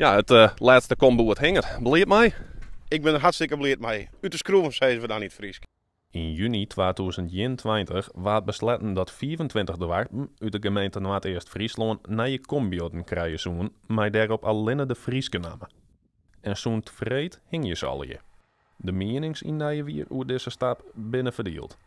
Ja, it lêste komboerd hinget. Bliid mei? Ik bin der hartstikke bliid mei. Ut de skroeven, sizze we dan yn it Frysk. Yn juny 2021 waard besletten dat 25 doarpen út de gemeente Noardeast-Fryslân nije kombuorden krije soene mei dêrop allinne de Fryske namme. En sûnt freed hingje se allegear. De mienings yn Nijewier oer dizze stap binne ferdield.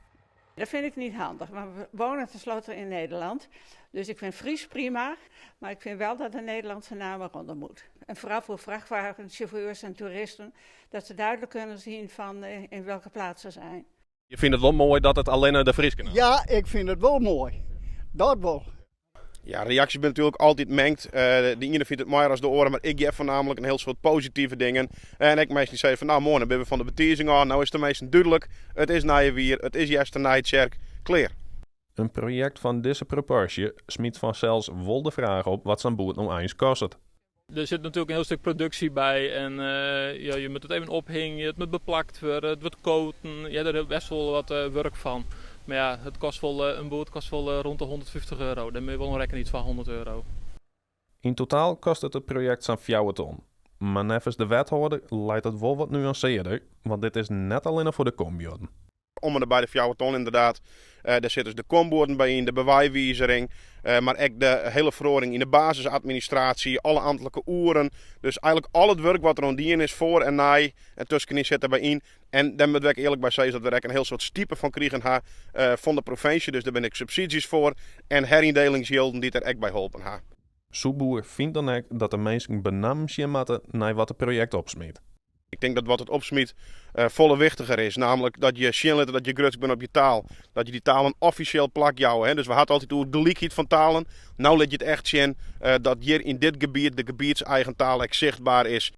Dat vind ik niet handig, maar we wonen tenslotte in Nederland. Dus ik vind Fries prima, maar ik vind wel dat de Nederlandse naam eronder moet. En vooral voor vrachtwagenchauffeurs en toeristen, dat ze duidelijk kunnen zien van in welke plaats ze zijn. Je fynt it wol moai dat it allinne de Fryske namme is? Ja, ik fyn it wol moai. Dat wol. Ja, reaksjes binne natuerlik altyd mingd. De iene fynt it moaier as de oare, mar ik hear foarnaamlik in hiel soad positive dingen. En ek minsken dy't sizze fan, no moai, dan binne we fan de betizing ôf, no is it teminsten dúdlik, it is Nijewier, it is Easternijtsjerk, klear. In projekt fan dizze proporsje smyt fansels wol de fraach op wat sa'n boerd no eins kostet. Der sit natuerlik in hiel stik produksje by en ja, je moatte it even ophingje, it moat beplakt wurde, it wurdt coaten. Je ha der best wol wat wurk fan. Mar ja, it kost wol, in boerd kost wol rûn de 150 euro. Dêr moatte je wol oan rekkenje, 200 euro. Yn totaal kostet it projekt sa'n fjouwer ton. Mar neffens de wethâlder leit it wol wat nuansearder, want dit is net allinne foar de kombuorden. Om en by de fjouwer ton ynderdaad. Dêr sitte dus de kombuorden by yn, de beweiwizering, mar ek de hiele feroaring yn de basisadministraasje, alle amtlike oeren. Dus eigenlik al it wurk wat der oan dien is, foar en nei en tuskenyn sit derby yn. En dêr moat ik earlik by sizze dat we der ek in hiel soad stipe fan krigen ha fan de provinsje. Dus dêr binne ek subsydzjes foar en heryndelingsjilden dy't dêr ek by holpen ha. Soepboer fynt dan ek dat de minsken benammen sjen moatte nei wat it projekt opsmyt. Ik tink dat wat it opsmyt folle wichtiger is, namelijk dat je sjen litte dat je grutsk binne op je taal. Dat je dy taal in offisjeel plak jouwe. Dus we ha it altyd oer gelykheid fan talen. No lit je it echt sjen dat hjir yn dit gebiet de gebietseigen taal ek sichtber is.